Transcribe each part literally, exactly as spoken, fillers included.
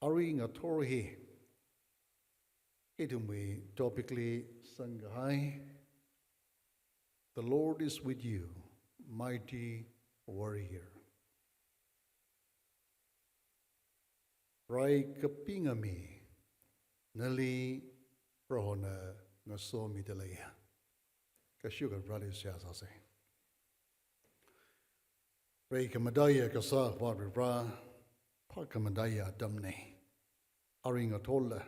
Arui ngathor hi ithumwui topic li sangkahai, "The Lord is with you, mighty warrior." Rai kapinga mi, nali Prohona ngasomida leiya. Kashuka Proholi seihā sāsa. Rai khamataiya kasā Avā Proho, phākhamataiya atamna. Arui ngathorla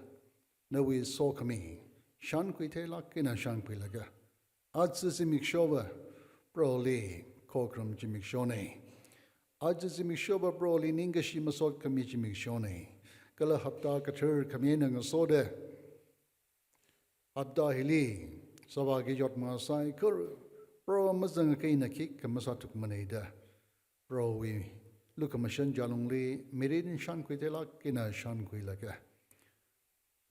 nawui sokhami shānkhui theilāk eina shānkhuilaga, aja zimikshowa Proholi khokharum zimikshona. Aja zimikshowa Proholi ningkashi masot khami zimikshona. Kala hapta kathar khami eina ngasoda, hapta hili sāvāki yotma saikora Proho mazangakha ina khikha masāthukmana da, Prohowui lukhamashan jalungli mirin shānkhui theilāk eina shānkhuilaga,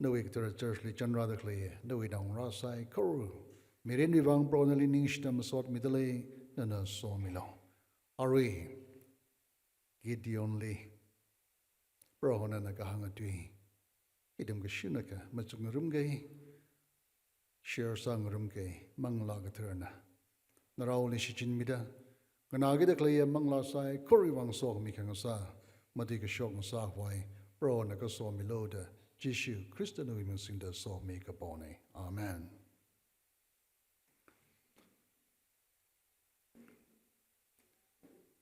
nawui kathara church li chanrāda khalei, nawui naongarā saikora mirinwui vang Proho nali ningshida masotmida lei, nana somilu. Arui Gideon li Proho nana kahānga tui ithum kashunakha machukngarumga, share sāngarumga, Manglā Katharana naraoli shichinmida, nganākida khaleiya manglā saikorawui vang sokhami khangasā, matuikashok ngasākhavai Prohona kasomilu da, Jishu Khrista nawui ming singda somi kapona. Amen.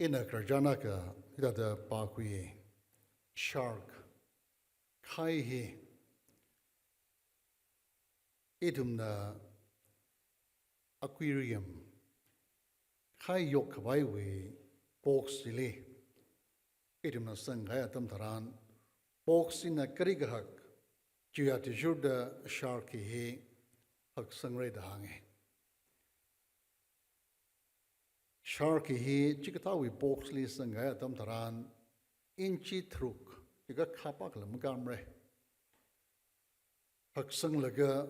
Ina khararchan akha hithāda pākhui, shark, khai hi ithumna aquarium, khai yokkhavaiwui box chili ithumna sangkahai atam tharan, box china kali kahak chuiya athishurda shark hi haksangra da hānga. Shark hi chikathāwui box li sangkahai atam tharan, inchi tharuk, hika khapākhala makamra, haksanglaga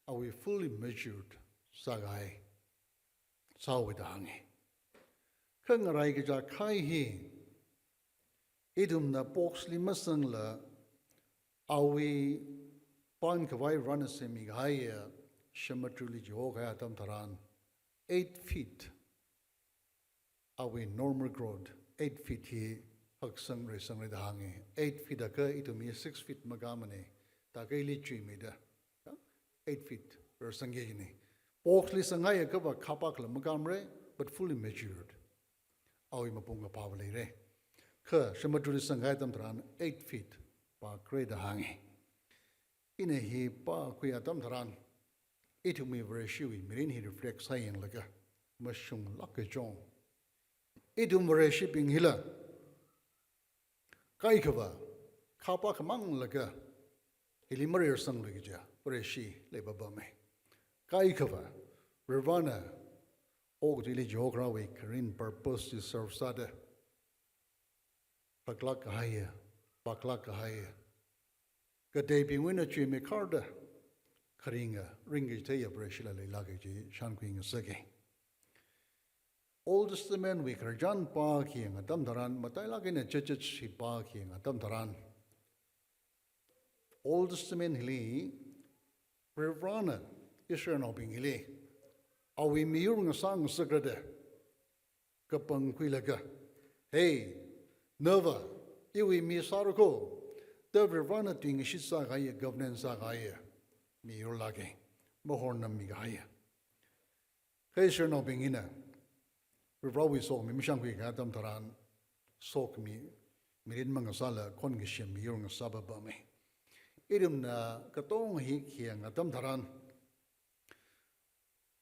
awui fully matured sākahai sāhaowa da hānga. Kha ngarai kaja khai hi ithumna box li masangla, awui pānkhavai Varena semikahaiya shamadruli chihokahai atam tharan, eight feet, awui normal growth eight feet hi haksang reisangra da hānga. Eight feet akha ithum hi six feet makamana, thākha ili chuimida, eight feet reisangki kajina. Box li sanghaiakhava khapākhala makamra, but fully matured. Awui mapung kaphāva leira. Kha shamadruli sanghai atam tharan eight feet pākra da hānga. Ina hi pākhui atam tharan, ithumwui Vareshiwui mirin hi reflect sāyanglaga, mashunglāk kachon, ithum Vareshibing hila kaikhava khapākhamanglaga hili mareirsanglu kaja Vareshi leipapama. Kaikhava Varivarana okathuili chihokharawui kharing purpose chi serve sāda, phaklāk kahaiya, phaklāk kahaiya, kateibingwui eina chuimeikharda kharinga, ringkachitheiya Vareshila leilāka kaji shānkhui ngasaka. Old Testament wui khararchan pākhayang atam tharan, matailāk eina Judges hi pākhayang atam tharan, Old Testament hili Varivarana Israelnaobing hili awui miyur ngasā ngasakra da kapangkhuilaga, "Hey, nava iwui mi sāra ko," da Varivarana tuingashit sākahaiya, covenant sākahaiya miyur lāka, mahornam mikahaiya. Kha Israelnaobing hina Varivarawui sokhami mashānkhui kahai atam tharan, sokhami mirin mangasāla khon kashem miyur ngasā papama. Ithumna katonga hi khayang atam tharan,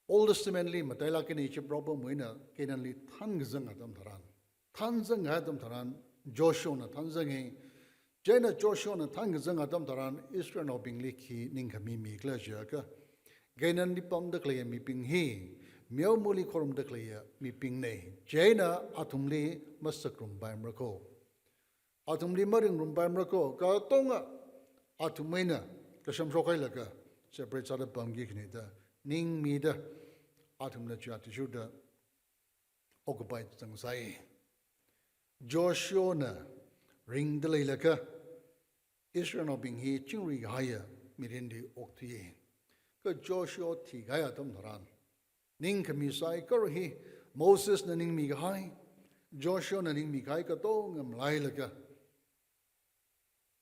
Old Testament li matailāk eina Egyptraobingwui eina Canaan li thānkazang atam tharan, thānzang kahai atam tharan, Joshuana thānzanga. Chieina Joshuana thānkazang atam tharan, Israelnaobingli khi ningkhami mikhala jiakha, Canaan li pamda khaleiya mibing hi meomali khorumda khaleiya mibingna. Chieina athumli masakrumpaimara ko, athumli maringrumpaimara ko, katonga athumwui eina kashamshok hailaga separate sāda pamki kajina da ningmida, athumna chuiya athishurda occupy zangsai. Joshuana ringda leilakha, Israelnaobing hi chingri kahaiya mirinli okthuiya. Kha Joshua thikahai atam tharan, ningkhami saikora hi Mosesna ningmikahai, Joshuana ningmikahai katonga malailaga,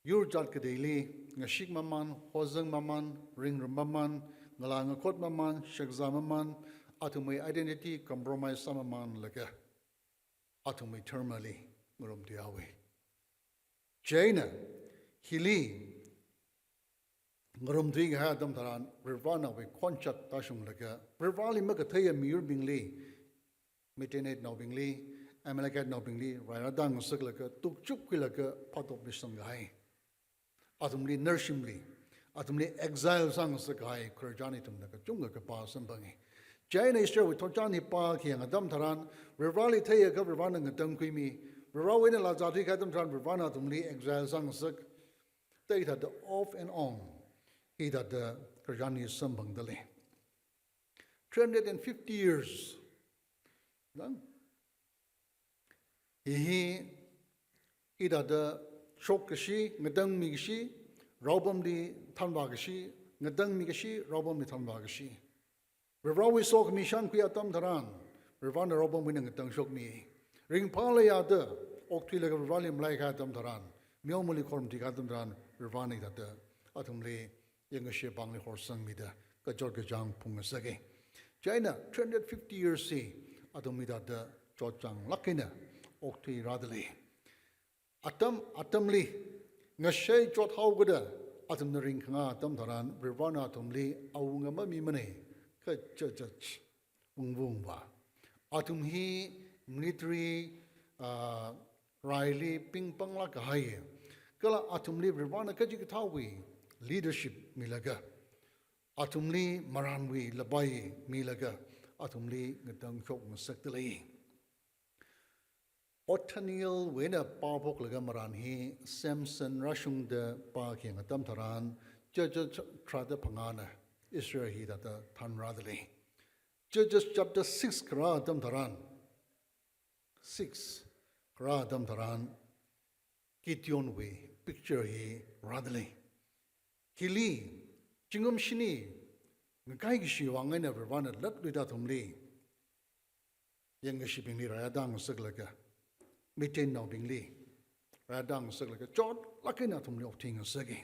yur jat kateili ngashik maman, hozang maman, ringrum maman, ngala ngakhot maman, shakzā maman, athumwui identity compromise sāmamanlaga, athumwui dharmali ngarumthuihaowa. Chieina, hili ngarumthuikahai atam tharan, Varivaranawui khonzat tāshunglaga, Varivarali makatheiya miyurbingli, Midianitenaobingli, Amalekitenaobingli rai rāda ngasaklaga, tukchupkhuilaga phatop misangkahai. Athumli narshimli, athumli exile sāngasakkahai khararchan ithumna kachungkha kapā samphangi. Chieina Israelwui thotchan hi pākhayang atam tharan, Varivarali theiakha Varivarana ngatangkhuimi, Varivarawui eina laa zāthuikahai atam tharan, Varivarana athumli exile sāngasak, hithāda off and on, hithāda khararchan hi samphangdalei. Three hundred and fifty years. Nang? Hi hi, hithāda shokkashi, ngatangmikashi, raopamli thanvākashi, ngatangmikashi, raopamli thanvākashi. Varivarawui sokhami shānkhui atam tharan, Varivarana raopamwui eina ngatangshokmi. Ringphā leiya da, okthuilaga Varivarali malaikahai atam tharan, meomali khorumthuikahai atam tharan, Varivarana hithāda athumli yangkashebingli horsangmida, kachot kachāng phungngasaka. Chieina three hundred fifty years hi athum hithāda chotchānglāk eina okthuirādalei. Atam atamli, ngashei chothaokida, athumna ringkhanga atam tharan, Varivarana athumli awunga mamimana, kha church, church, ungvungva. Athum hi military, ah, raili pingpanglāk kahai. Kala athumli Varivarana kachikathāwui leadership milaga, athumli marānwui lapai milaga, athumli ngatangshok ngasakdalei. Othnielwui eina pāphoklaga marān hi Samson rāshungda pākhayang atam tharan, Judges tharāda phangāna Israel hithāda thanrādalei. Judges chapter six kharā atam tharan, six kharā atam tharan, Gideonwui picture hi rādalei. Hili, zingkum shini ngakai kashi vang eina Varivarana latluida athumli, yangkashibingli rai rāda ngasaklaga, Midiannaobingli rai rāda ngasaklaga, chotlāk eina athumli okthuingasaka.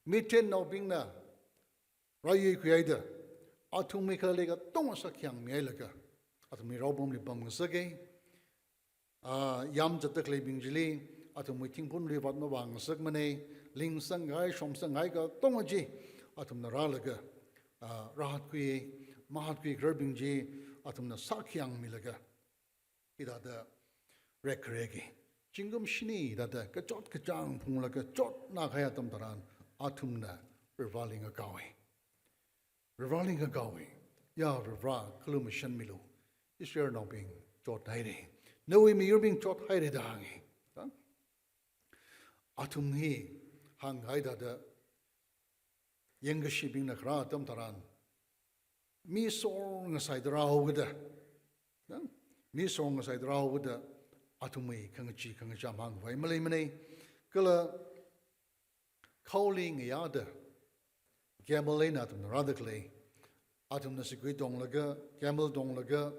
Midiannaobingna rāyuikhuihaida, athumwui khalei katonga sākhayangmihailaga, athumwui raopamli pamngasaka. Ah, yam zatda khaleibing chili, athumwui thingphunli vat mavāngasakmana, lingsangkahai, shomsangkahai katonga chi, athumna rālaga, ah, rāhatkhui, mahatkhui khararbing chi, athumna sākhayangmilaga, hithāda rekhareki. Zingkum shini hithāda kachot kachāng phunglaga chotnā kahai atam tharan, athumna Varivarali ngakaowa. Varivarali ngakaowa. Ya Varivara, khalumashanmilu. Israelnaobing chothaira. Nawui miyurbing chothaira da hānga. Ha? Athum hi hāngkahai thāda, yangkashibingna kharā atam tharan, mi sor ngasaida rāhaokida, nang, mi sor ngasaida rāhaokida, athumwui khangachee khangacham hāngkhavai maleimana. Kala khaoli ngayāda, camel eina athumna rāda khalei, athumna sigui tonglaga, camel tonglaga,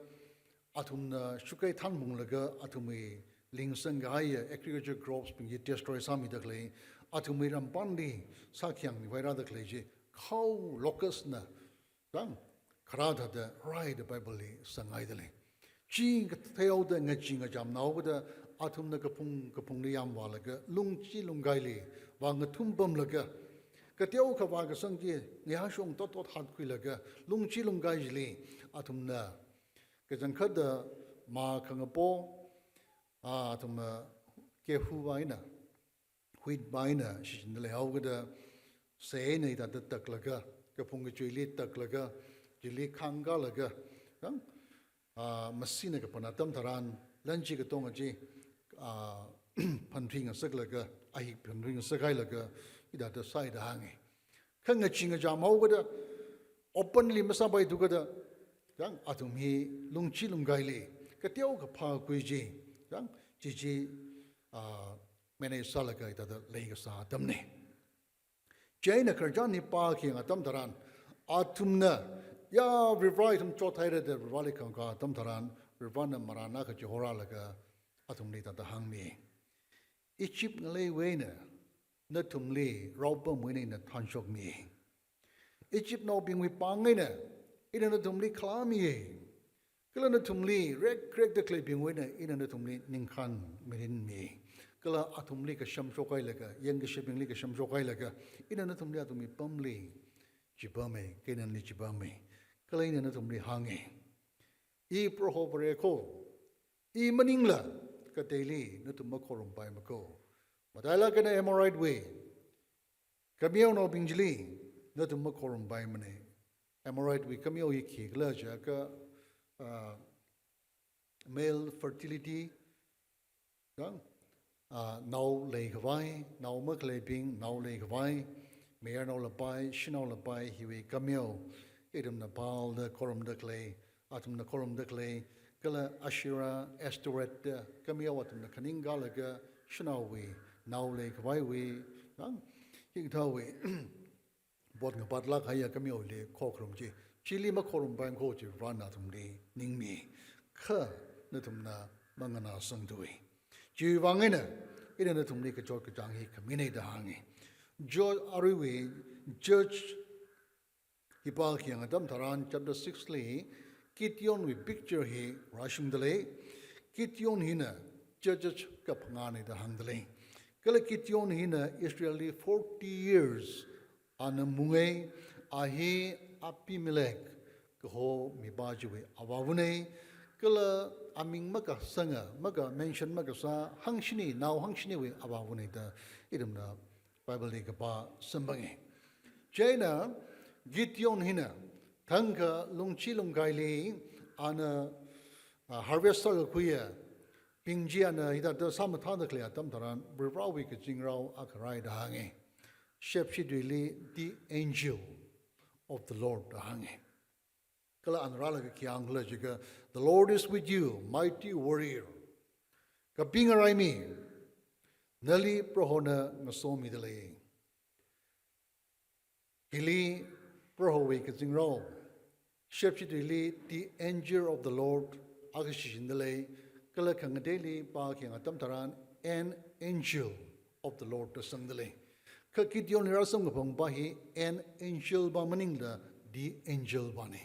athumna shukai thanphunglaga, athumwui lingsangkahaiya agriculture crops bing hi destroy sāmida khalei, athumwui rampanli sākhayangmivai rāda khalei chi, khao locust na, nang, kharā thāda raida Bible li sanghaidalei. Chi katheihaoda ngachee ngachamna haokida, athumna kaphung kaphungli yamvālaga, lungchi lungkaili vāngathum pamlaga, kateokha vākasang chi ngayā shong tottot hatkhuilaga, lungchi lungkai chili athumna kachangkhatta mā khangapo, ah, athumna gehu vā eina, wheat vā eina shichinda leihaokida, sei eina hithāda taklaga, kaphung kachuili taklaga, chili khāngkālaga, nang, ah, masina kapan atam tharan, lanchi katonga chi, ah, phanthui ngasaklaga, ahik phanthui ngasakhailaga, hithāda sāi da hānga. Kha ngachee ngacham haokida, open li masāpaithukida, nang, athum hi lungchi lungkaili, kateokha phākhui chi, nang, chi chi, ah, manage sālaga hithāda leikasā atamna. Chieina khararchan hi pākhayang atam tharan, athumna, ya, Varivara ithum chothaira da Varivarali khangakā atam tharan, Varivarana marān akha chihorālaga athumli hithāda hāngmi. Egypt ngaleiwui eina nathumli raopamwui eina ina thanshokmi. Egyptnaobingwui pāng eina ina nathumli khalāmi. Kala nathumli rekrekda khaleibingwui eina ina nathumli ningkhān mirinmi. Kala athumli kashamshokhailaga, yangkashibingli kashamshokhailaga, ina nathumli athumwui pamli chipammi, Canaanli chipammi. Kala ina nathumli hāngi, I Proho Vare kho, I maningla kateili nathum makhorumpaimako. Matailāk eina Amorite wui kameonaobing chili nathum makhorumpaimana. Amorite wui kameo hi khikhala jiakha, ah, male fertility, kang, ah, nao leikhavai, nao makhaleibing, nao leikhavai, mayarnao lapai, shanaola pai, hiwui kameo, ithumna Baalda khorumda khalei, athumna khorumda khalei, kala Asherah, Ashtoreth da kameo athumna khaningkālaga shanaowui, nao leikhavaiwui, kang, hikathāwui pot ngaphatlāk kahaiya kameoli khokharum chi, chili makhorumpaimako chi Varena athumli ningmi, kha nathumna manganāsangthui. Chiwui vang eina, ina nathumli kachot kachāng hi khamina da hāngi. Jo aruiwui Judge hi pākhayang atam tharan chapter six li Gideonwui picture hi rāshungda lei. Gideon hina Judges kaphangāna da hāngda lei. Kala Gideon hina Israelli forty years ana mungai, a hi Abimelech kaho mipā chiwui avāvana, kala aming makasanga, maka mention makasā hangshini, nao hangshiniwui avāvana da ithumna Bible li kapā samphanga. Chieina Gideon hina thangkha lungchi lungkaili ana, ah, harvest sākakhuiya bing chi ana hithāda sāmathāda khalei atam tharan Varivarawui kazingrao akha rāi da hānga. Shepshi tuili the angel of the Lord da hānga. Kala ana rālaga khi hāngkhala jiakha, "The Lord is with you, mighty warrior." Kapinga raimi, nali Prohona ngasomida lei. Hili Prohowui kazingrao, Shepshi tuili the angel of the Lord akha shichinda lei, kala khangateili pākhayang atam tharan an angel of the Lord da sangda lei. Kha Gideonli rāsamkaphang pa hi an angel pa maningla the angel pana.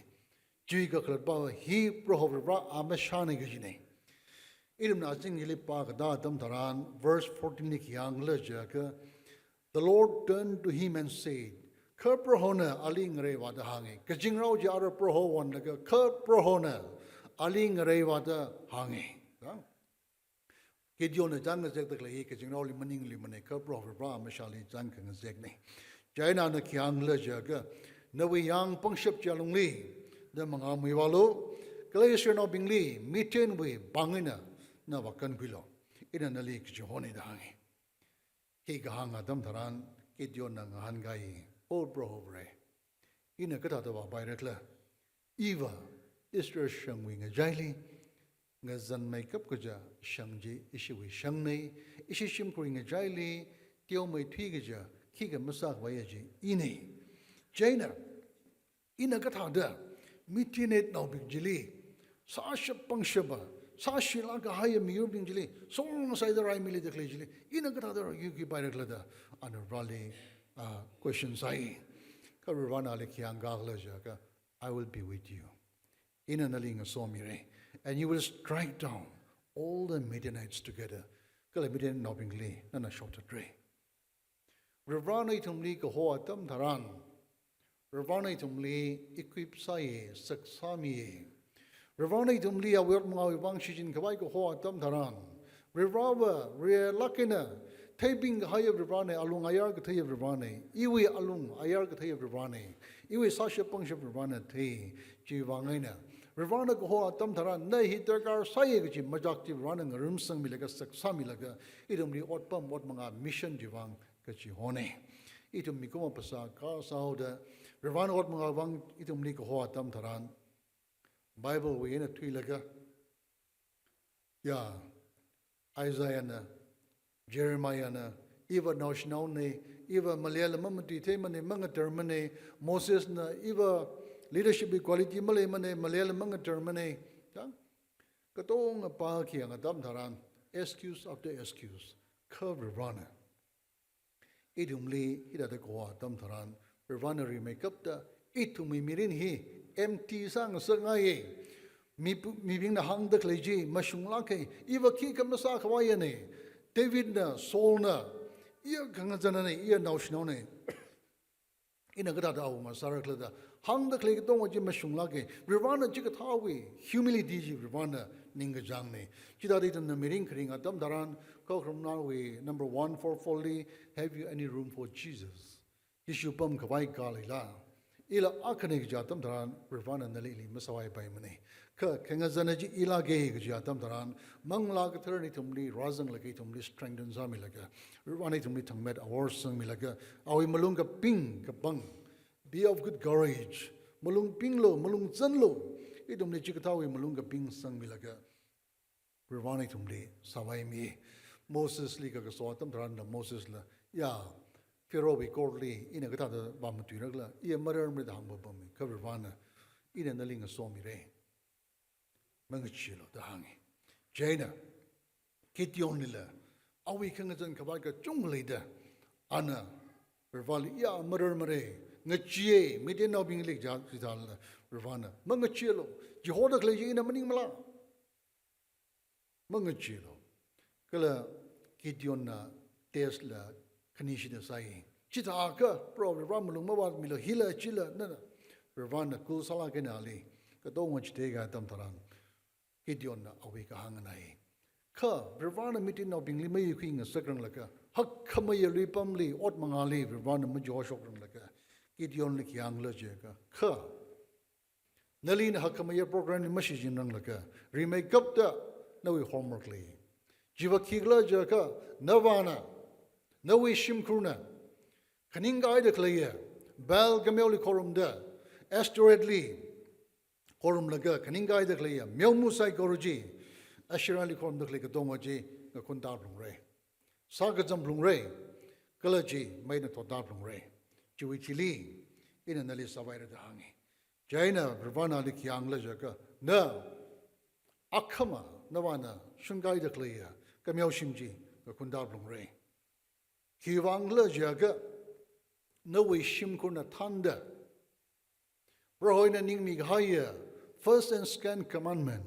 Chiwui kakhalat pa hi Proho Varivara amashana kajina. Ithumna azingli pākatā atam tharan, verse fourteen li khi hāngkhala jiakha, "The Lord turned to him and said," kha Prohona ali ngareivāda hānga. Kazingrao chi ara Proho onlaga, kha Prohona ali ngareivāda hānga. Kha Gideonna chān ngazekda khalei hi kazingraoli maningluimana, kha Proho Varivara mashāli chān khangazekna. Chieina ana khi hāngkhala jiakha, "Nawui yāng pangshap chi alungli na mangāmuivālu, kala Israelnaobingli Midianwui pāng eina na vākankhuilu. Ina nali kachihona," da hānga. Hi kahāng atam tharan Gideonna ngahānkai, "O Proho Vare, ina kathāda vāpairakhala? Iva Israel shangwui ngachaili ngazanmeikap kaja shang chi ishiwui shangna, ishi shimkhurwui ngachaili teomeithui kaja khikha masākhavaiya chi ina. Chieina ina kathāda Midiannaobing chili, sāshap pangshapa, sāshilāk kahaiya miyurbing chili, songasāda raimilida khalei chili, ina kathāda rāyur khipairakhala?" da ana Vareli, ah, question sāi. Kha Varena ali khi hāngkhala jiakha, "I will be with you. Ina nali ngasomira. And you will strike down all the Midianites together." Kala Midiannaobingli nana shaothatra. Varivarana ithumli kaho atam tharan, Varivarana ithumli equip sāya, saksāmiya. Varivarana ithumli awui ot mangāwui vang shichinkhavai kaho atam tharan, Varivarava rilāk eina theiping kahaiya Varivarana, alung ayar katheiya Varivarana, iwui alung ayar katheiya Varivarana, iwui sāshap pangshap Varivarana thei. Chiwui vang eina Varivarana kaho atam tharan na hi darkar sāya kachi machak chi Varivarana ngarumsangmilaga, saksāmilaga, ithumli otpam otmangā mission chiwui vang kachihona. Ithum mikumo phasā kasāhaoda, Varivarana ot mangāwui vang ithumli kaho atam tharan, Bible wui eina thuilaga, ya, Isaiahna Jeremiahna, iva naoshinaona, iva maleila mamatuitheimana, mangatarmana, Mosesna, iva leadership quality maleimana, maleila mangatarmana. Chang, katonga pākhi atam tharan, excuse after excuse. Kha Varivarana ithumli hithāda khuiwui atam tharan, Varivarana rimeikapta, ithumwui mirin hi empty sāngasakngaiya. Mi pu-, mibingna hāngda khalei chi mashunglāka, iva khikha masākhavaiyana. Davidna, Saulna, iya khangazanna, iya naoshinaona. Ina kathāda awunga sāra khala da hāngda khalei katonga chi mashunglāka. Varivarana chikathāwui humility chi Varivarana ningkachāngna. Chithāda ithumna mirin kharing atam tharan, Khokharum Naowui number one four four li, "Have you any room for Jesus?" Jishu pamkhavai ka leila? Ila akhana kaji atam tharan, Varivarana nali ili masāvaipaimana. Kha, khangazanna chi ilāka kaji atam tharan, Manglā Katharana ithumli rāzanglaga ithumli strengthen sāmilaga, Varivarana ithumli thangmet awor sangmilaga, awui malung kaping kapang, "Be of good courage. Malung pinglu, malung zanlu." Ithumli chikathāwui malung kaping sangmilaga, Varivarana ithumli sāvaimi. Mosesli kakaso atam tharan da Mosesla, "Ya, Pharaohwui court li ina kathāda vāmatuirakhala, iya mararmara" da hāngpapama. Kha Varivarana, "Ina nali ngasomira. Mangacheealu" da hānga. Chieina Gideonlila, awui khangazan khavāt kachungkha leida, ana Varivarali, "Ya, mararmara, ngacheeya, Midiannaobingli" kaja, chithālala Varivarana, "Mangacheealu, chihoda khalei chi ina maningmala. Mangacheealu." Kala Gideonna test la khanishida sāi. Chithākha, Proho Varivara malung mavātmilu, hila chila nana Varivarana kul sālāka nali, katonga chithei kahai atam tharan, Gideonna awui kahāng nganāi. Kha Varivarana Midiannaobingli mayuikhui ngasakranglaga, hakkhameiya luipamli, ot mangāli Varivarana majoshokranglaga, Gideonli khi hāngkhala jiakha, "Kha, nali ina hakkhameiya program li mashichinranglaga, rimeikapta nawui homework lei. Chiva khikhala jiakha, navāna, nawui shimkhurna, khaningkahaida khaleiya Baal kameoli khorumda, Ashtorethli khorumlaga, khaningkahaida khaleiya meomu saikora chi, Asherahli khorumda khalei katonga chi ngakhunta phalungra. Sākazam phalungra. Kala chi meina thotā phalungra. Chiwui thili ina nali sāvaira" da hānga. Chieina Varivarana ali khi hāngkhala jiakha, "Na, akhama navāna shungkahaida khaleiya kameo shim chi ngakhunta phalungra. Khiwuivang khala jiakha, nawui shimkhurna thānda Prohona ningmikahaiya first and second commandment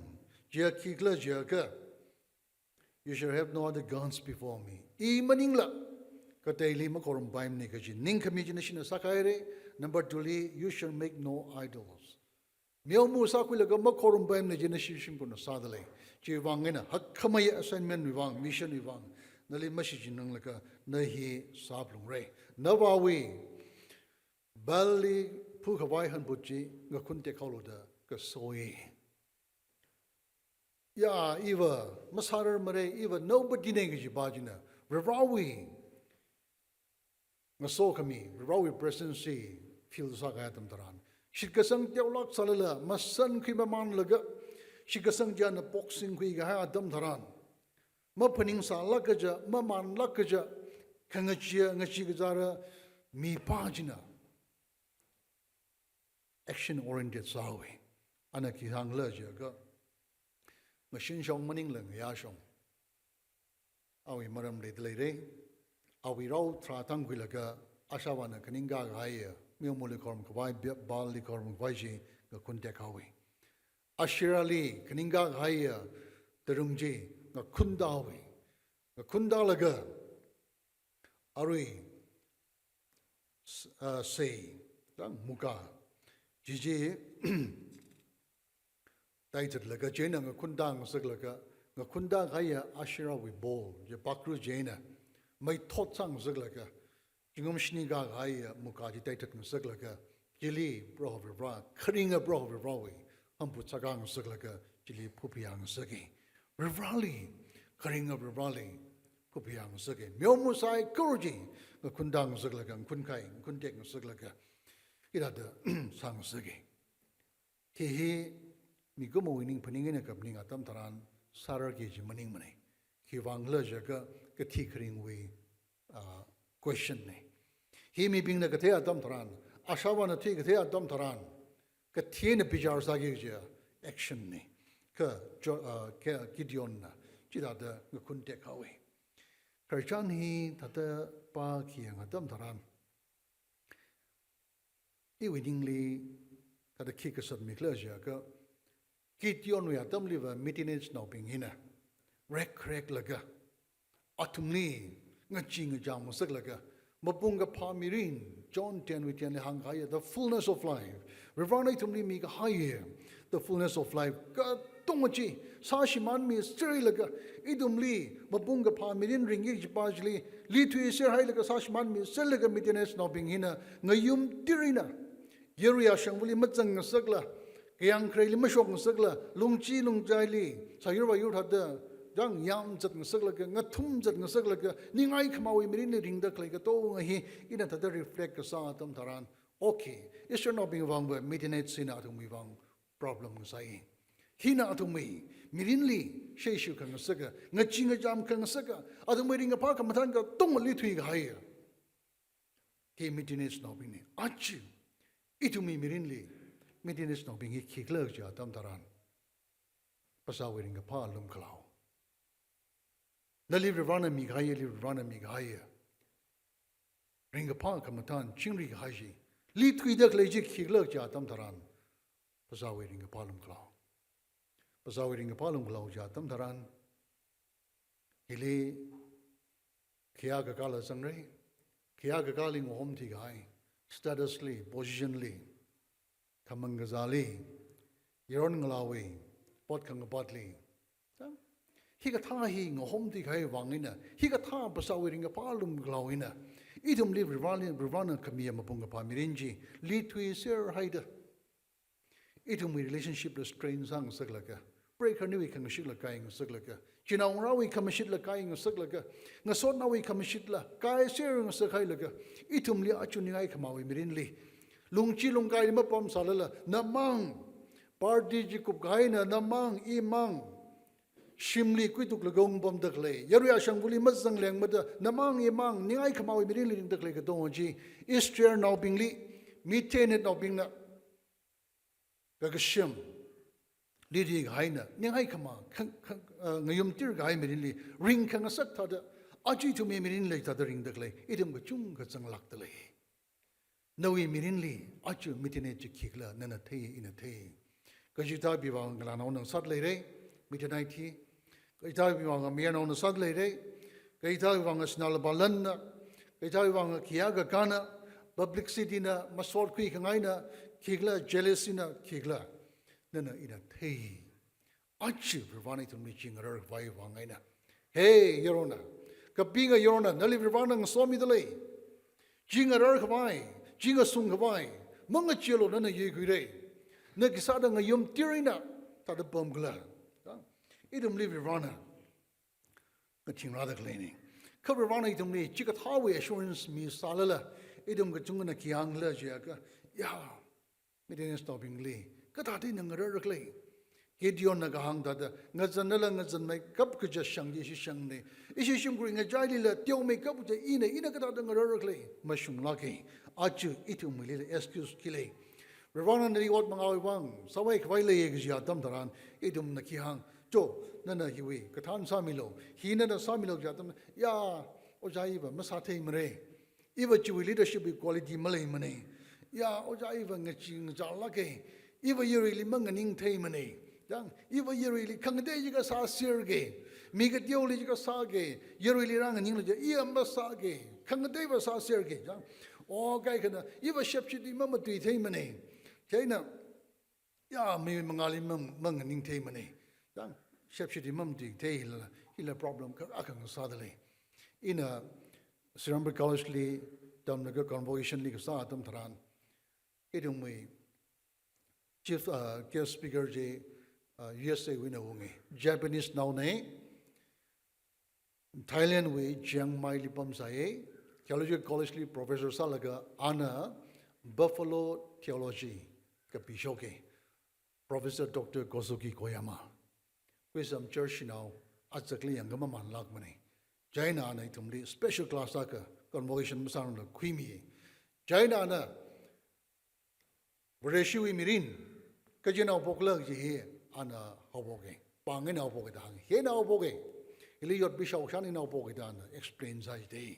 chiya khikhala jiakha, 'You shall have no other gods before me.' I maningla kateili makhorumpaimana kaji ningkhami chi nashina sākhaira. Number two li, 'You shall make no idols.' Meomu sākhuilaga makhorumpaimana chi nashi shimkhurna sādalei. Chiwuivang eina hakkhameiya assignment wuivang, mission wuivang, nali mashichinranglaga na hi sāphalungra. Navāwui Baalli phukhavai hanphut chi ngakhun tekhaolu da kasoi. Ya, iva masārarmara, iva nobody na kaji pa china Varivarawui ngasokhami, Varivarawui presence chi feel sākahai atam tharan, shitkasang teolāk sālala, masankhui mamanlaga, shitkasang china phoksingkhui kahai atam tharan, maphaningsālāk kaja, mamanlāk kaja, khangacheeya, ngachee kazāra mipa china action oriented sāhaowa. Ana khi hāngkhala jiakha, mashunshong maningla ngayāshong, awui maram leida leira. Awui rao tharā thangkhuilaga, Asherahna khaningkā kahaiya meomali khorumkhavai, Baalli khorumkhavai chi ngakhun tekhaowa. Asherahli khaningkā kahaiya tarung chi ngakhunta haowa. Ngakhunta laga, arui s-, ah, sei, tang muka, chi chi taithatlaga china ngakhunta ngasaklaga, ngakhunta kahaiya Asherahwui ball chi pakru china meithot sāngasaklaga, zingkum shini kakahaiya muka chi taithat ngasaklaga, chili Proho Varivara, kharinga Proho Varivarawui hanphut sākā ngasaklaga, chili phuphayā ngasaka. Varivarali, kharinga Varivarali phuphayā ngasaka. Meomu saikora chi ngakhunta ngasaklaga, ngakhun khai, ngakhun tek ngasaklaga, hithāda sāngasaka. Khi hi mikumowui ning phaning eina kaphaning atam tharan sārarki kaji maningmana. Khiwuivang khala jiakha, kathi kharingwui, ah, question na. Hi mibingna kathei atam tharan, Ashāvāna thui kathei atam tharan, kathina bichar sāki kaji action na. Kha Jo-, ah, kha Gideonna chithāda ngakhun tekhaowa. Khararchan hithāda pākhayang atam tharan, iwui ningli thāda khi kasat mikhala jiakha, Gideonwui atamliva Midianitesnaobing hina rekreklaga, athumli ngachee ngacham ngasaklaga, mapung kaphā mirin, John ten wui ten li hāngkahaiya, the fullness of life. Varivarāna ithumli mikahaiya, the fullness of life. Katonga chi sāshimānmiserlaga, ithumli mapung kaphā mirin ringki kajipa chili, lithuiserhailaga sāshimānmiserlaga Midianitesnaobing hina ngayumtir eina, yarui ashangvali mazang ngasakla, kayāng khareili mashok ngasakla, lungchi lungchaili, sāyur vāyur thāda, chang yamzat ngasaklaga, ngathumzat ngasaklaga, ningai khamāwui mirinli ringda khalei katonga hi, ina thāda reflect kasā atam tharan, okay, Israelnaobing vangva Midianites hina athumwui vang problem ngasai. Hina athumwui mirinli sheshu khangasaka, ngachee ngacham khangasaka, athumwui ringkaphā khamathān katongali thuikahaiya. Hi Midianitesnaobingna. Aja ithumwui mirinli Midianitesnaobing hi khikhala kaji atam tharan, phasāwui ringkaphā lumkhalao. Nali Varivarāna mikahai, ili Varivarāna mikahaiya ringkaphā khamathān chingri kahai chi, lithuida khalei chi khikhala kaji atam tharan, phasāwui ringkaphā lumkhalao. Phasāwui ringkaphā lumkhalao kaji atam tharan, hili khayā kakāla zangra, khayā kakāli ngahom thuikahai, status li, position li, khamang kazāli, yaron ngalāwui pot khangapatli. Chang, hikathā hi ngahom thuikahai vang eina, hikathā phasāwui ringkaphā lumkhalao eina, ithumli Varivarāli, Varivarāna khamiya mapung kaphā mirin chi lithuiserhaida, ithumwui relationship la strain sāngasaklaga, preikharniwui khamashitla kai ngasaklaga, chinaongarāwui khamashitla kai ngasaklaga, ngasotnaowui khamashitla kaiser ngasakhailaga, ithumli aja ningai khamāwui mirinli, lungchi lungkaili mapamsālala, namang, party chi kupkahaina, namang, imang, shimli kuituklaga ungpamda khalei, yarui ashangvali mazanglengmada, namang, imang, ningai khamāwui mirinli ringda khalei katonga chi, Israelnaobingli, Midianitesnaobingna kakashemli thuikahaina, ningai khamā, khang, khang, ah, ngayumtir kahai mirinli ringkhangasak thāda, aja ithumwui mirinli thāda ringda khalei, ithum kachungkha zanglākda lei. Nawui mirinli aja Midianite chi khikhala nana thei, ina thei. Kachikathābingva ngalānaona ngasat leira, Midianite hi. Kachikathābingva mayarnaona ngasat leira. Kachikathābingva sinā lupā lanna. Kachikathābingva khayā kakāna, publicity na, masot khuikhangaina, khikhala, jealousy na, khikhala, nana ina thei. Aja Varivarāna ithumli chi ngarar khavai vang eina, hey, yaronna, kapinga yaronna, nali Varivarāna ngasomida lei. Chi ngarar khavai, chi ngasung khavai, mangacheealu, nana yuikhuira. Na khisāda ngayumtir eina thāda pamkhala. Ithumli Varivarāna ngathingrāda khaleina. Kha Varivarāna ithumli chikathāwui assurance misālala, ithum kachungkhana khi hāngkhala jiakha, ya, Midianitesnaobingli kathāda ina ngararra khala? Gideonna kahāng thāda, ngazanlala ngazanmeikap kaja shang chi ishi shangna. Ishi shimkhur ngachailila teomeikap kaja ina, ina kathāda ngararra khala? Mashunglāka. Aja ithumwuilila excuse khi lei? Varivarāna nali ot mangāwui vang sāvai khavai leiya kaji atam tharan, ithumna khi hāng, cho, nana hiwui kathān sāmilu, hi nana sāmilu kaji atam, ya, ojā, iva masātheimara. Iva chiwui leadership wui quality maleimana. Ya, ojā, iva ngachee ngachālāka. Iva yaruili manganing theimana. Chang, iva yaruili khangatei jiakha sāserka. Mi kateoli jiakha sāka. Yaruili rānganinglu jiakha, iya masāka. Khangateiva sāserka. Chang, o kaikhana, iva shepshitli mamatui theimana. Chieina, ya, mi mangāli mang, manganing theimana. Chang, shepshitli mamatui thei hila, hila problem kha, akha ngasāda lei. Ina Serampore College li tamlaga convocation li kasā atam tharan, ithumwui chief, uh, guest speaker chi, uh, U S A wuina unga. Japanese naona, Thailand wui Chiang Mai li pamsai, Theological College li professor sālaga ana Buffalo Theology kapishok, Professor Doctor Kosuke Koyama. Kuisam church nao azakli yangkha mamanlākmana. Chieina ana ithumli special class akha convocation masārangla khuimi. Chieina ana Vareshiwui mirin, kachina haophokla kaji hi ana haophoka. Pāng eina haophoka da hānga. Hina haophoka. Hili yotbishao shān eina haophoka da ana explain sāi da.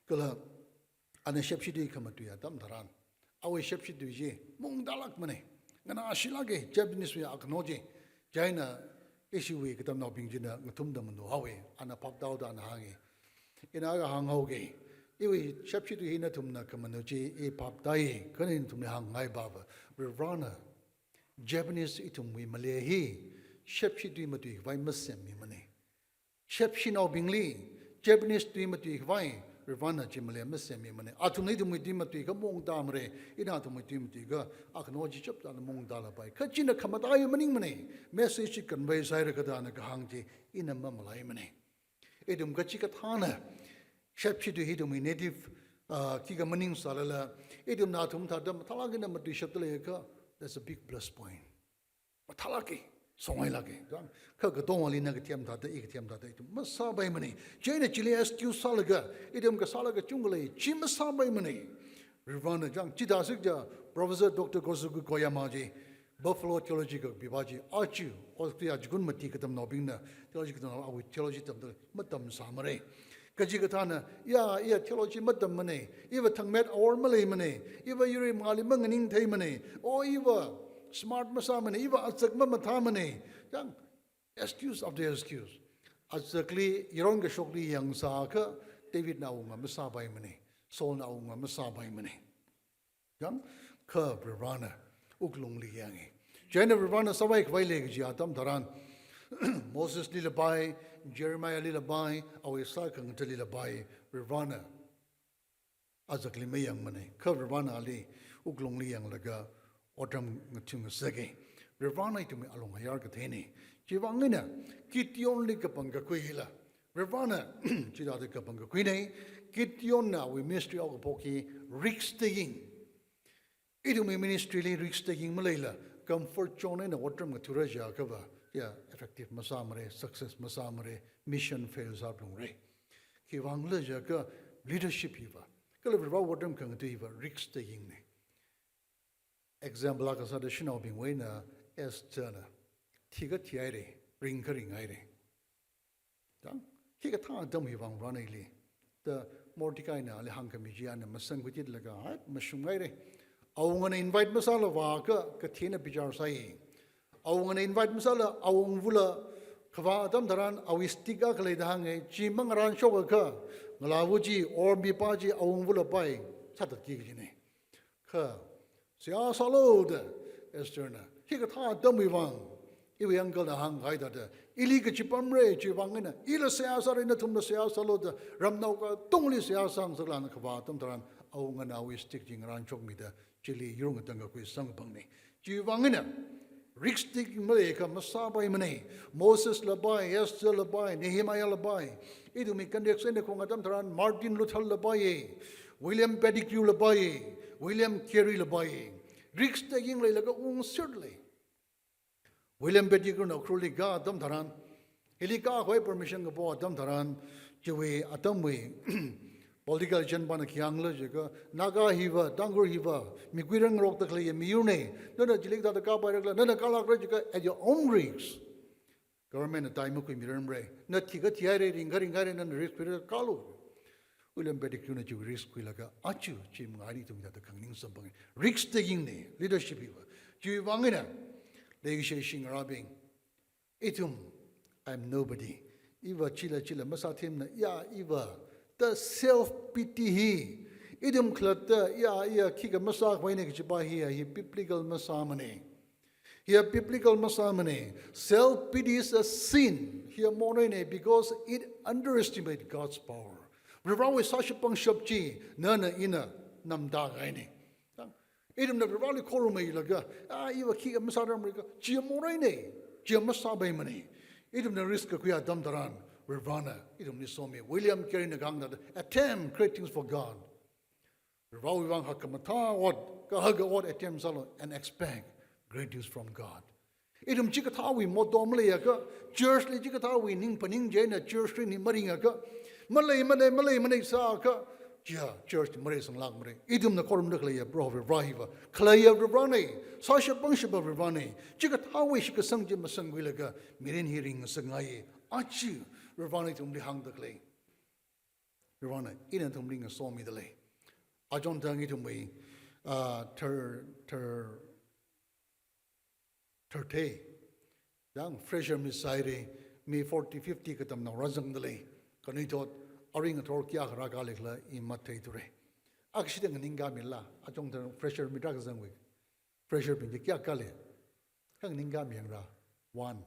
Kala ana shepshi tui khamatui atam tharan, awui shepshi tui chi maungtālākmana. Nganāshilāka, Japanese wui akhano chi. Chieina ishiwui katamnaobing china ngathumda manu haowa. Ana phaptāhaoda ana hānga. Ina akha hānghaoka. Iwui shepshi tui hi nathumna khamanu chi i phaptāi, kha ina nathumli hāngngai pava. Varivarana Japanese ithumwui malei hi shepshi tui matuikhavai masemmi mana. Shepshinaobingli Japanese tui matuikhavai Varivarana chi malei masemmi mana. Athumna ithumwui tui matuikha maungtāmara, ina athumwui tui matuikha akhano chi chapchāna maungtālapai. Kha china khamataiwui maningmana. Message chi convey sāhaira kaji ana kahāng chi ina mamalaimana. Ithum kachikathāna shepshi tui hi ithumwui native, ah, khikha maning sālala, ithumna athum thāda mathālāk eina matuishapda leiakha, that's a big plus point. Mathālāka, songailāka. Chang, kha katongali na kathem thāda, i kathem thāda, ithum masāpaimana. Chieina chili excuse sālaga, ithum kasāla kachungkha lei, chi masāpaimana. Varivarana chang, chithāsik ja, Professor Doctor Kosuke Koyama chi, Buffalo Theology kapipa chi, aja, Australia achikun mati katamnaobingna, theology katamnao awui theology tamda matamsāmara. Kachikathāna, ya, iya theology matammana, iva thangmet awor maleimana, iva yuri mali manganingtheimana, o iva smart masāmana, iva azak mamathāmana. Chang, excuse after excuse. Azakli, yaron kashokli yangsāakha, Davidna awunga masāpaimana, Saulna awunga masāpaimana. Chang, kha Varivarana wuklungli yanga. Chieina Varivarana sāvai khavai lei kaji atam tharan, Moseslila pai, Jeremiahlila pai, awui sākhangathalila pai, Varivarana azakli mayangmana. Kha Varivarana ali wuklungli yanglaga otram ngathungasaka. Varivarana ithumwui alung ayar katheina. Chiwuivang eina Gideonli kapangkakhui hila, Varivarana chithāda kapangkakhuina. Gideonna awui ministry haokaphok hi risk taking. Ithumwui ministry li risk taking maleila, comfort zone eina otram ngathura jiakhava, ya, effective masāmara, success masāmara, mission fail sāphalungra. Khiwuivangla jiakha leadership hiva, kala Varewui otram khangatha hiva risk taking na. Example akha sāda shanaobingwui eina Estherna, thikha thihaira, ringkha ringhaira. Chang, hikathā atam hiwui vang Varena ili, da Mordekaina ali hāngkhami chi ana masangkhuititlaga, hai, mashungaira. Awungana invite masāla vāakha, kathina bichar sāi. Awungana invite masāla, awungvala kavā atam tharan, awui stick akha leida hānga, chi mangarān shokakha, ngalāva chi, or mipā chi, awungvala pai, sāthatki kajina. Kha, seihā sālu da, Estherna, hikathā atamwui vang, iwui unclena hāngkahai thāda, ili kachipamra, chiwuivang eina, ila seihā sāra, nathumla seihā sālu da, ramnao katongli seihā sāngasaklana kavā atam tharan, awungana awui stick chi ngarān shokmida, chili yur ngatangkakhui samkaphangna. Chiwuivang eina, risk taking maleiakha masāpaimana. Mosesla pai, Estherla pai, Nehemiahla pai. Ithumwui context eina khong atam tharan Martin Lutherla pai, William Pettigrewla pai, William Careyla pai. Risk taking leilaga ungserlei. William Pettigrewna Ukhrulli ka atam tharan, hili kakhui permission kapo atam tharan, chiwui atamwui political agent pana khi hāngla jiakha, Naga hiva, Dangur hiva, mikuirangarokda khalei miyurna, nana chili kathāda kapairakhala, nana kalākra jiakha at your own risk. Governmentna tai makhuimiranmara, na thikha thihaira, ringkha ringhaira, nana risk khuira kalu. William Pettigrewna chiwui risk khuilaga, aja chi mangāli ithum hithāda khanganing samphanga. Risk taking na, leadership hiva. Chiwuivang eina, leikashi ishi ngarābing, ithum, I'm nobody. Iva chila chila masāthemna, ya iva, da self pity hi. Ithum khalatta, ya, ya, khikha masākhavaina kajipa hi, hi biblical masāmana. Hi biblical masāmana. Self pity is a sin. Hi amoreina, because it underestimate God's power. Varewui sāshap pangshap chi, nana ina namda kahaina. Ithumna Vareli khorumhailaga, ah, iva khikha masārarmara kha, chi amoreina, chi masāpaimana. Ithumna risk kakhui atam tharan, Varena ithumli somi. William Careyna kahāng thāda, attempt great things for God. Varewui vang hakkamathā ot, kahaka ot attempt sālu and expect great things from God. Ithum chikathāwui motto maleiakha, churchli chikathāwui ning phaning chieina churchli ning maringakha, Maleimanei, maleimanei sākha, chiya church mareisanglākmarei. Ithumna khorumda khaleiya Proho Varivara hiva khaleiya Varivaranei, sāshap pangshapa Varivaranei. Chikathāwui shitkasang chi masankhuilaga mirin hi ringngasakngai. Aja Varivarana ithumli hāngda khalei. Varivarana ina nathumli ngasomida lei. Achonthang ithumwui, ah, thar, thar, thirty. Yang fresher meet sāhaira, mi forty, fifty katamnao rāzangda lei. Khanuithot, arui ngathor kayākha rākālikhala i matheithura. Akshida nganingkāmila, achonthang fresher meet rākazangwui. Fresher bing chi kayākha lei. Kha nganingkāmiyangra. One.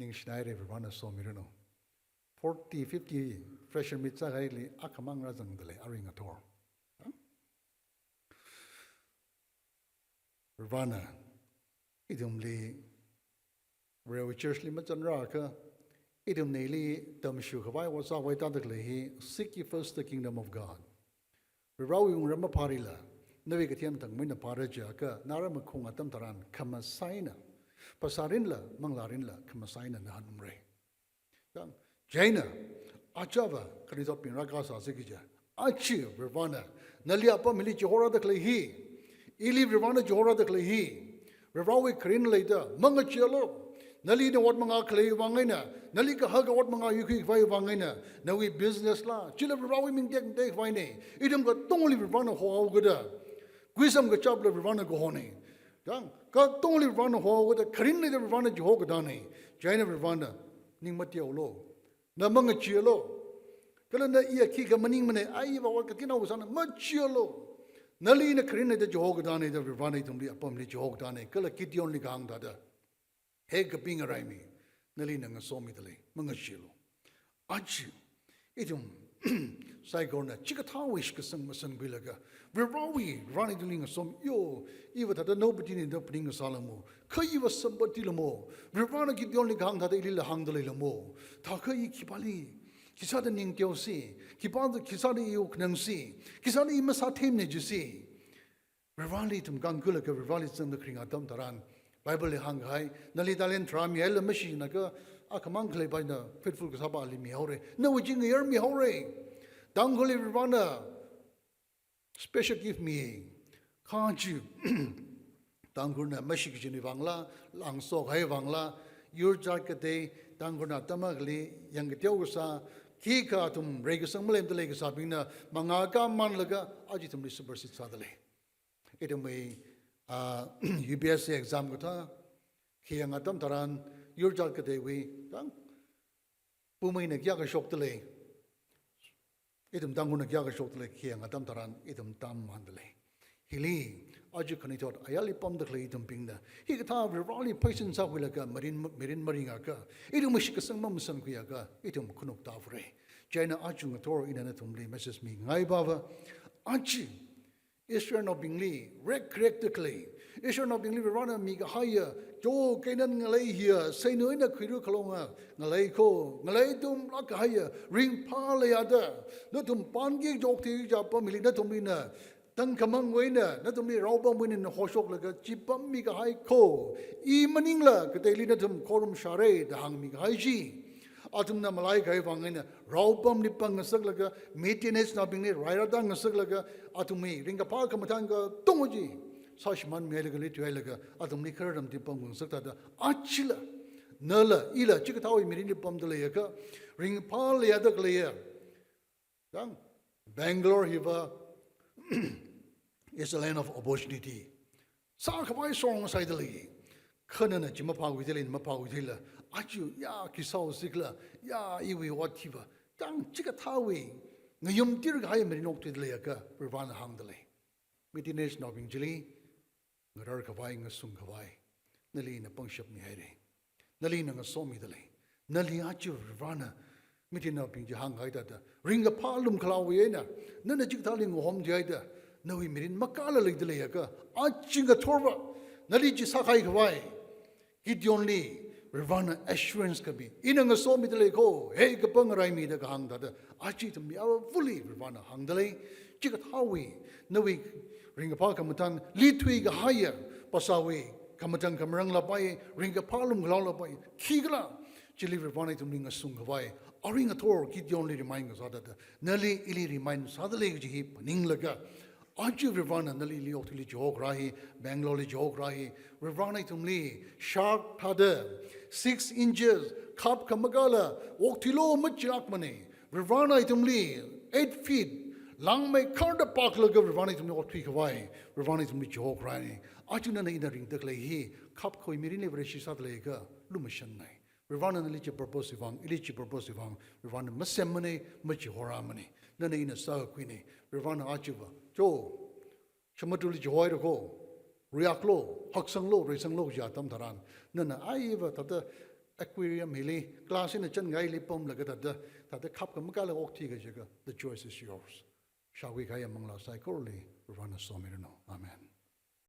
Ningshinaira, Varivarana somiranu. Forty, fifty fresher meet sākahaili akhamang rāzangda lei, arui ngathor. Varivarana ithumli, Varewui church li mazanrakha, ithumna ili tamshukhavai, ot sākhavai tāda khalei hi, seek ye first the kingdom of God. Varivarawui wungram maphārila, nawui kathem thangmeina phāra jiakha, nara makhung atam tharan khamasai eina, phasā mirinla, manglā mirinla, khamasai eina nahānmarei. Yang, chieina, achava, khanuithotbing rākasā sāki kaja. Aja Varivarana nali apam hili chihorāda khalei hi, ili Varivarana chihorāda khalei hi, Varivarawui kharin leida mangacheealu. Nali nawui ot mangā khalei vang eina, nali kahaka ot mangā yuikhuikhavai vang eina, nawui business la, chila Varivarawui ming tekmateikhavai nei. Ithum katongli Varivarana hohaokada, kuisam kachapla Varivarana kahonei. Yang, katongli Varivarana hohaokada, kharin leida Varivarana chiho katā nei. Chieina Varivarana ning mateolu. Na mangacheealu. Kala na iya khikha maningmanei, ai iva ot kathina wu sāna, macheealu. Nali ina kharin leida chiho katā nei da Varivarana ithumli apamli chiho katā nei. Kala Gideonli kahāng thāda, he kapinga raimi, nali ina ngasomida lei, mangacheealu. Aja, ithum saikorana chikathāwui shitkasang masankhuilaga, Varivarawui, Varivarana ithumli ngasomi, yo, iva thāda nobody ni da phaning kasāla mo, kha iva somebody la mo, Varivarana Gideonli kahāng thāda ilila hāngda leila mo, thākha i khipāli, khisāda ning teosi, khipāda, khisāda i wukkhanangsi, khisāda i masāthemnei jisi. Varivarali ithum kāngkhuilaga Varivarali zangda kharing atam tharan, Bible li hāngkahai, nali talent tharā mihaila mashinakha, akhamang khaleipa eina faithful kasāpali mihaorei. Nawui chi ngayar mihaorei. Tangkhulli Varivarana special gift mi. Kha chi, Tangkhulna mashikachinwui vangla, langsokhai vangla, yur jat katei, Tangkhulna atam akhali yangkateo kasā, khikha athum reikasang maleimada leikasābingna mangā kamanlaga, aja ithumli supersede sāda lei. Ithumwui, ah, U P S C exam kathā, khayang atam tharan, yur jat kateiwui, tang, pumeina kayākha shokda lei, ithum Tangkhulna kayākha shokda lei, khayang atam tharan, ithum tamānda lei. Hili, aja khanuithot, ayarli pamda khalei ithumbingna, hikathā Varivarali pheisin sākhuilaga, mirin, mirin maringakha, ithumwui shitkasang mamasankhuiakha, ithum khanuk tāfurei. Chieina aja ngathor ina nathumli message mingaipava, aja Israelnaobingli, rek rekda khalei, Israelnaobingli Varivarana mikahaiya, cho Canaan ngalei hiya, seinu eina khuirā khalonga ngalei kho, ngalei tumlāk kahaiya, ringphā leiya da, nathum pānki chok thei kaja apam hili nathumli ina tangkhamangwui eina, nathumli raopamwui eina ina hoshoklaga, chi pam mikahai kho, i maningla kateili nathum khorumshārei da hāngmikahai chi. Athumna malaikahai vang eina, raopamli pamngasaklaga, Midiannaobingli rairāda ngasaklaga, athumwui ringkaphā khamathān katonga chi sāshimānmihailaga, leituihailaga, athumli khararchamli pamngasak thāda, ajala, nala, ila, chikathāwui mirinli pamda leiakha, ringphā leiya da khaleiya. Yang, Bangalore hiva is a land of opportunity. Sākhavai sorangasaida lei. Kha nana chi maphākhuida lei, maphākhuida lei. Aja, ya, khi sāhaosi khala, ya, iwui ot hiva. Yang, chikathāwui ngayumtir kahai mirin okthuida leiakha, Varivarana hāngda lei. Midiannaobing chili, ngararkhavai, ngasungkhavai, nali ina pangshap mihairei. Nali ina ngasomida lei. Nali aja Varivarana, Midiannaobing chi hāngkahai thāda, ringkaphā lumkhalaowui eina, nana chikathāli ngahomthuihaida, nawui mirin makāla leida leiakha, aja ngathorva, nali chi sākhaikhavai, Gideonli, Varivarana assurance khami, ina ngasomida lei kho, he kapinga raimi da kahāng thāda, aja ithum mi avāvali Varivarana hāngda lei, chikathāwui, nawui ringkaphā khamathān, leithui kahaiya, phasāwui khamathān khamarang lapai, ringkaphā lumkhalao lapai, khikhala, Chili Varivarana ithumli ngasungkhavai, arui ngathor Gideonli remind kasā thāda, nali ili remind sādalei kaji hi phaninglaga, aja Varivarana nali ili okathuili chihokharā hi, Bangalore li chihokharā hi, Varivarana ithumli shark thāda six inches, khap khamakala, okathuilu machilākmana. Varivarana ithumli eight feet, langmeikharda pāklaga Varivarana ithumli okthuikhavai, Varivarana ithumli chihokharāna. Aja nana ina ringda khalei hi, khap khavai mirinli Vareshi sāda leiakha, lumashanna. Varivarana nali chi purpose wui vang, ili chi purpose wui vang, Varivarana masemmana, machihorāmana. Nana ina sākakhuina, Varivarana ajava, cho, samudruli chihoira kho, ruiaklu, haksanglu, reisanglu kaji atam tharan, nana aiva thāda aquarium hili, glass eina chānngaili pamlaga thāda, thāda khap khamakala okthui kajiakha, the choice is yours. Shākhui kahai manglā saikorali Varivarana somiranu. Amen.